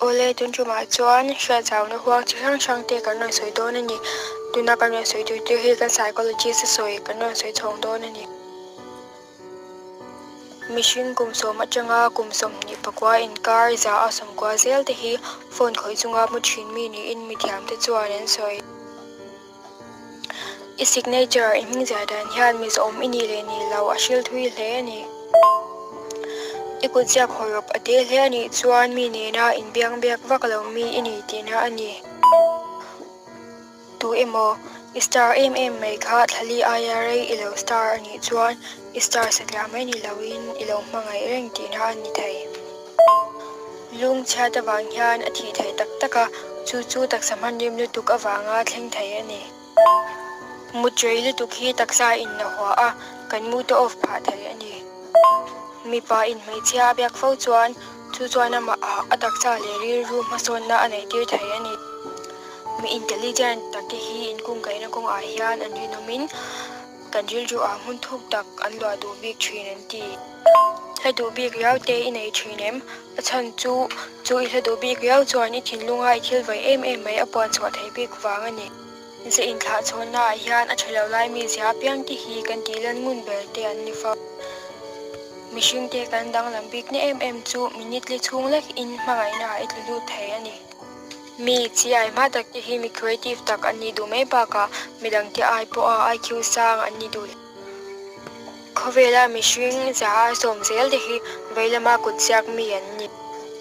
Awle, tun tumah chuan hriatzauna huang chi hrang hrang te kan rawn sawi dawn a ni. Tuna kan rawn sawi tur te hi kan psychologist a sawi kan rawn sawi chhawng dawn a ni. Mihring kum sawm atanga kum 24 inkar za a 90 zel te hi phone khawih chunga mu thin mi niin mithiamte chuan an sawi. I signature i hming ziah dan hian mizawm i nih leh nih lo a hril thui hle a ni. I kut ziak hawrawp a te hle a nih chuan mi nena inbiang biak vak lo mi i ni tihna a ni. Tu emaw i star em em mai kha thlali aia rei i lo star a nih chuan i star satliah mai ni loin i lo hmangaih reng tihna a ni thei. Lung chhiat avang hian a thih theih tak tak a, chu chu taksa hmanrim lutuk avanga thleng thei a ni. Mut rei lutuk hi taksa in na hua a, kan mu te off phah thei a ni. Mipa in hmeichhia a biak fo chuan chu chuan amah ah a taksa leh rilru hmasawnna a neih tir thei a ni. Mi intelligent tak te hi inkungkaihna kawngah hian an rinawmin Kan rilru ah hmun thuk tak an luah duh bik thin an ti. Hla duh bik riau te i nei thin em? A chhan chu, chu i hla duh bik riau chuan i thinlunga i thil vaih em em mai a puan chhuah theih bik vang a ni. Ze inthlah chhawnna ah hian a tha lo lai mi zia apiang te hi kan tih lan ngun ber te an ni fo. Mihring te kan danglam bik na em em chu minute li chhung lek in hmangaihna ah i tlu lut thei a ni. Mi chi ai hma tak te hi mi creative tak an nih duh mai bakah midangte ai pawha IQ sang an ni duh hle. Khawvela mihring za a sawm zel te hi vei lama kut ziak mi an ni.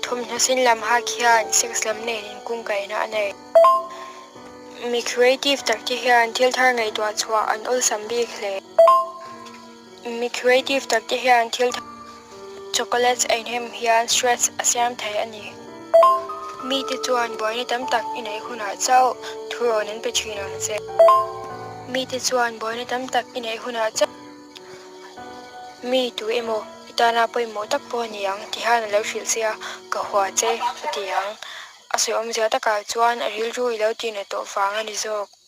Thawmhnaw sin lam hak hian sex lam nen inkungkaihna a nei. Mi creative tak te hian thil thar ngaihtuah chhuah an awlsam bik hle. Mi creative tak te hian thil Chocolates a inhem hian stress a siam thei a ni. Mite chuan buaina tam tak i neih hunah chauh thurawn an pe thin ang che. Mite chuan buaina tam tak i neih hunah chauh mi tu emaw i tana pawimawh tak pawh a ni ang ti hian a lo hrilh che a, ka hua che a ti ang. A sawi awmzia takah chuan a rilru i lo tihna tawh vang a ni zawk.